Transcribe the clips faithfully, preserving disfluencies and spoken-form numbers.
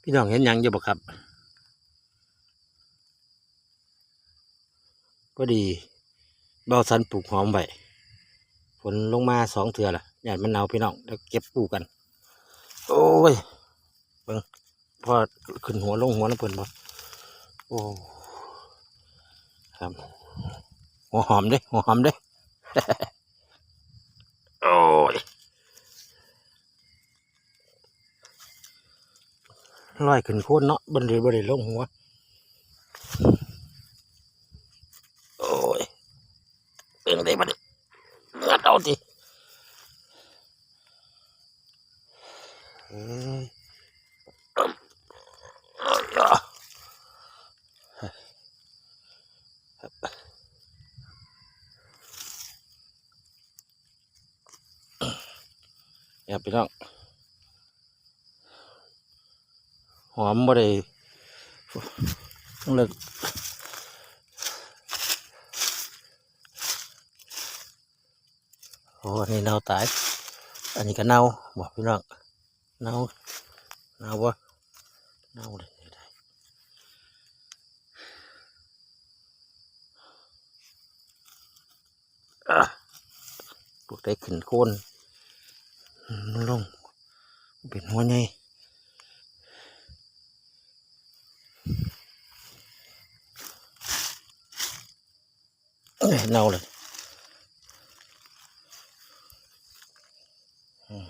พี่น้องเห็นหยังอยู่บ่ครับ พอดีเบาสันปลูกหอมไว้ ฝนลงมาสองเทื่อละ ย้านมันหนาวพี่น้อง เดี๋ยวเก็บกู้กัน โอ้ย เบิ่ง พอขึ้นหัวลงหัวน้ำเพิ่นบ่ โอ้ ครับ หัวหอมเด้ หัวหอมเด้ โอ้ย ลอยขึ้นโคนเนาะ บ่ได้ บ่ได้ลงหัว โอ้ย เป็นไงบัดนี้ งัดเอาสิ เอ้ย ครับพี่น้อง หอมบ่ได้เลิก โอ้ อันนี้เน่าตาย อันนี้ก็เน่าบ่พี่น้อง เน่า เน่าบ่ เน่าเลย อ่ะ พวกได้ขึ้นโคน มันลง เป็นหัวใหญ่ เอ้ย เน่าเลย อืม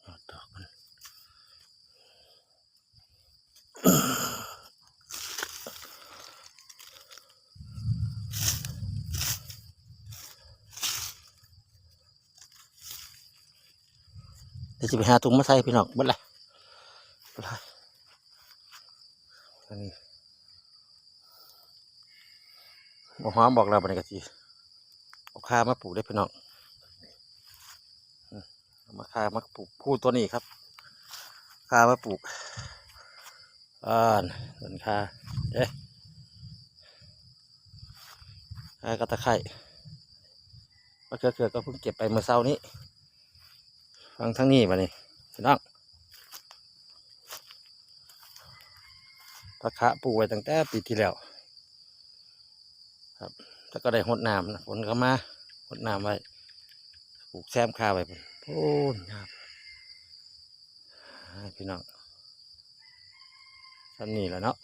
เอาดอกมัน เดี๋ยวจะไปหาถุงมาใส่พี่น้อง เบิดละ อันนี้ บ่หอมบอกแล้ว บัดนี้ก็สิเอาข่ามาปลูกได้อพี่น้อง อืม เอามาข่ามาปลูก คู่ตัวนี้ครับ ข่ามาปลูก อ่า ต้นข่า เอ๊ะ ข่ากับตะไคร้ มะเขือเขือก็เพิ่งเก็บไปเมื่อเช้านี้ ฟังทางนี้บัดนี้ พี่น้อง ผักคะปลูกไว้ตั้งแต่ปีที่แล้ว ครับ แล้วก็ได้รดน้ำนะ ฝนก็มา รดน้ำไว้ ปลูกแซมข่าไว้พุ้น โอ้ย งาม ให้พี่น้อง ส่ำนี้แหละเนาะ